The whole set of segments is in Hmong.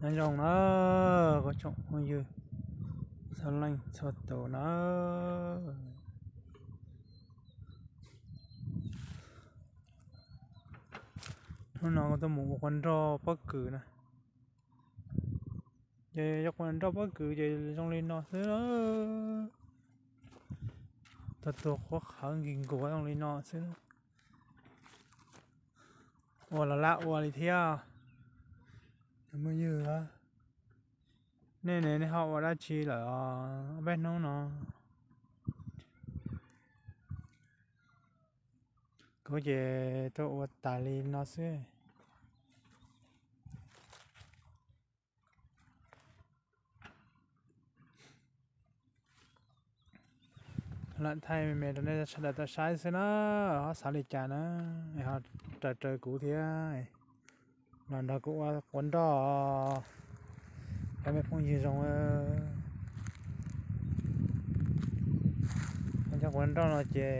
Nyob zoo na, kuv tsoom phooj ywg txhua leej txhua tus na. Hnub no kuv tuaj mus ua qhov nroj pob kws na. Ces yog qhov nroj pob kws ces zoo li no xwb na. Tuaj tuaj qhuav qhawv nkig nkuav zoo li no xwb. Ua los laj ua li thiab. Phooj ywg, nej ne, nej ho ua dab tsi lawm ob peb hnub no? Kuv ces tuaj ua tas li no xwb. Lam thaij me me rau nej sawv daws tau saib xwb na, ho xav li cas na, ho raws raws kuv thiab, los nrog kuv ua quav nroj, cov me phooj ywg zoo. Cov quav nroj no ces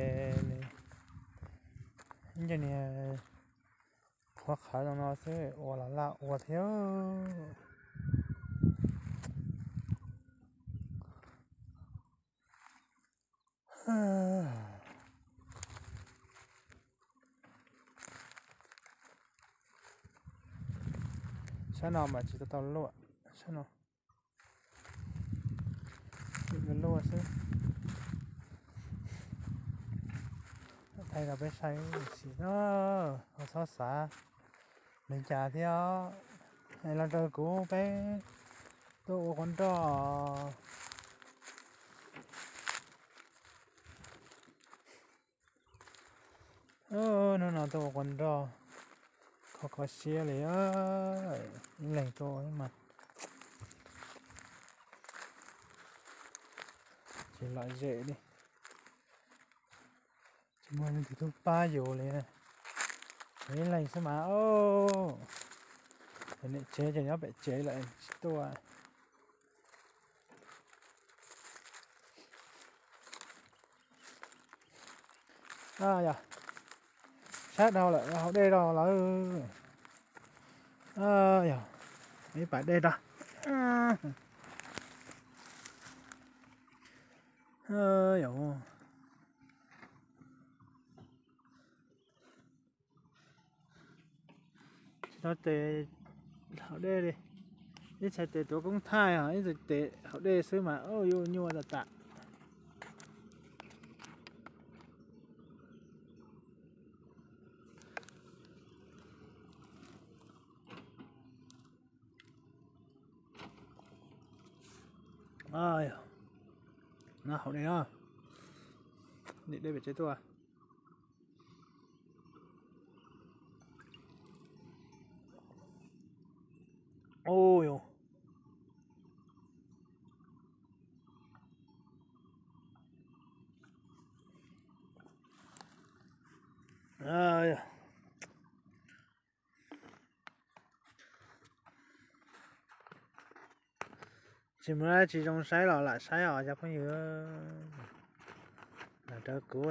ib co niag qhuav qhawv zoo no xwb ua los laj ua thiab. Sab no mas tsis tau tau luaj, sab no luaj xwb. Thaij rau peb saib xim no, ho txhob xav li cas thiab, los raws kuv peb tuaj ua quav nroj. Hnub no tuaj ua quav nroj, kho kho siab li, ib leeg tuaj mas tsis lom zem li. Tsis muaj leej twg tuaj pab yus li, ib leeg xwb mas. Niam tsev ces nyob pem tsev lawm tsis tuaj. Yog, sab dhau lawm, haus dej rau lawm. Yog, ib pas dej rau. Yog, tsis tau tes haus dej li. Ib txhais tes tuav koob thaij os, ib txhais tes haus dej xwb mas yuav nyuaj tas tas. No haus dej no, nim dej pem tsev tuaj. Ua yog, tsis muaj dab tsi zoo saib los lam saib os cov phooj ywg. Los raws kuv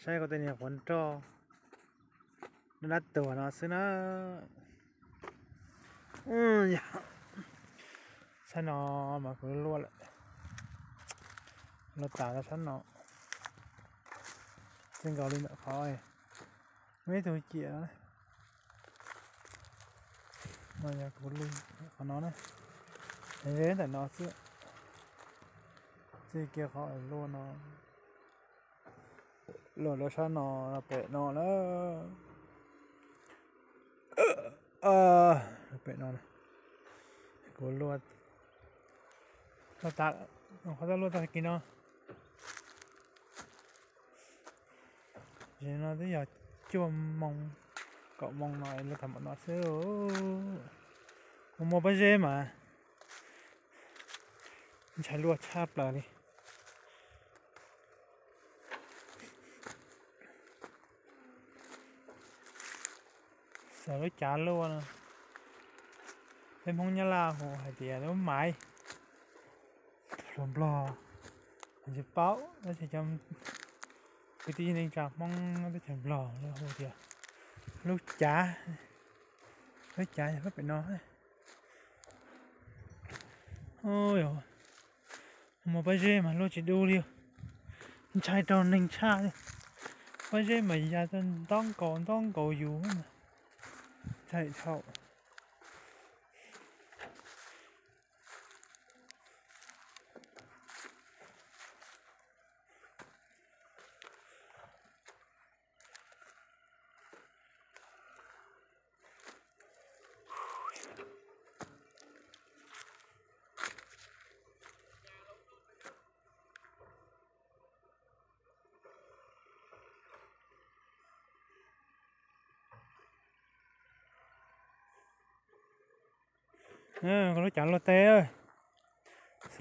saib kuv tej niag quav nroj, nroj dab tuag no xwb na. Yog, sab no mas kuv luaj lawm, luaj tas rau sab no. Txij nkaus li ntawm qhov muaj ib tug ciam no, yog kuv li qhov no na, ze ntawm no xwb. Txij kiag qhov luaj no, luaj rau sab no, pem no na, pem no, kuv luaj, luaj tas, qhov tau luaj tag kis no. Tam no twb yog cuaj moo, kaum moo no luaj tag npaum no xwb. Kuv muaj pob zeb mas ntshai luaj tshaj plaws li. Xav lub cav luaj no, peb Hmoob Nyab Laj hu hais tias lub maiv. Hluas Nplog tsis paub, tab sis cov kwv tij neej tsa Hmoob teb chaws Nplog lawv hu tias lub cav, lub cav yog lub pem no. Mus pob zeb mas luaj tsis dub li, ntshai raug neeg tshaj li. Pob zeb mas ya ntaub nkaus ntaub nkaus yus, ntshai dhau. Lub cav luaj teb,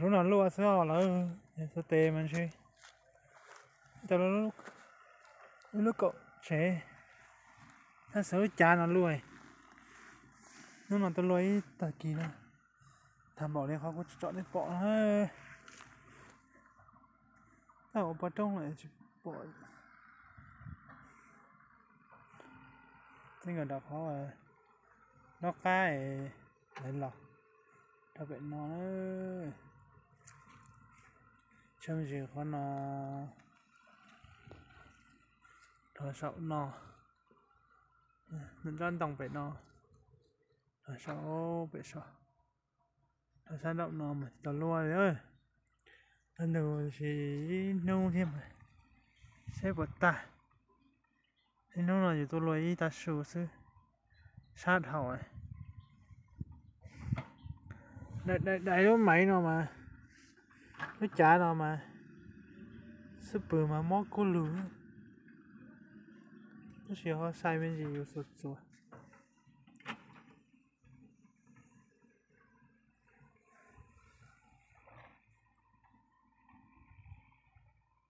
lub no luaj xwb os lawm, xuas tes mas ntshe tau ib lub kaum tsev, tab sis lub cav no luaj. Hnub no tuaj luaj ib tag kis no, tag npaum li qhov kuv tsom nej pom no. Tau ua pov roob lawm tsis pom. Tej nkawd rau qhov nraub qab es lawv los rau pem no. Tsheej zis qhov no rau saum no, nram nrob ntoo pem no, rau saum pem saum, rau sab nraum no mas tsis tau luaj li. Tau ntu sis ib hnub thiab mas seb puas tag. Ib hnub no yus tuaj luaj ib tav su xwb, sab dhau. Dai lub maiv no mas, lub cav no mas, xub pwg mas mob kub lug, tab sis ho sai me ntsis yus xuas txuas.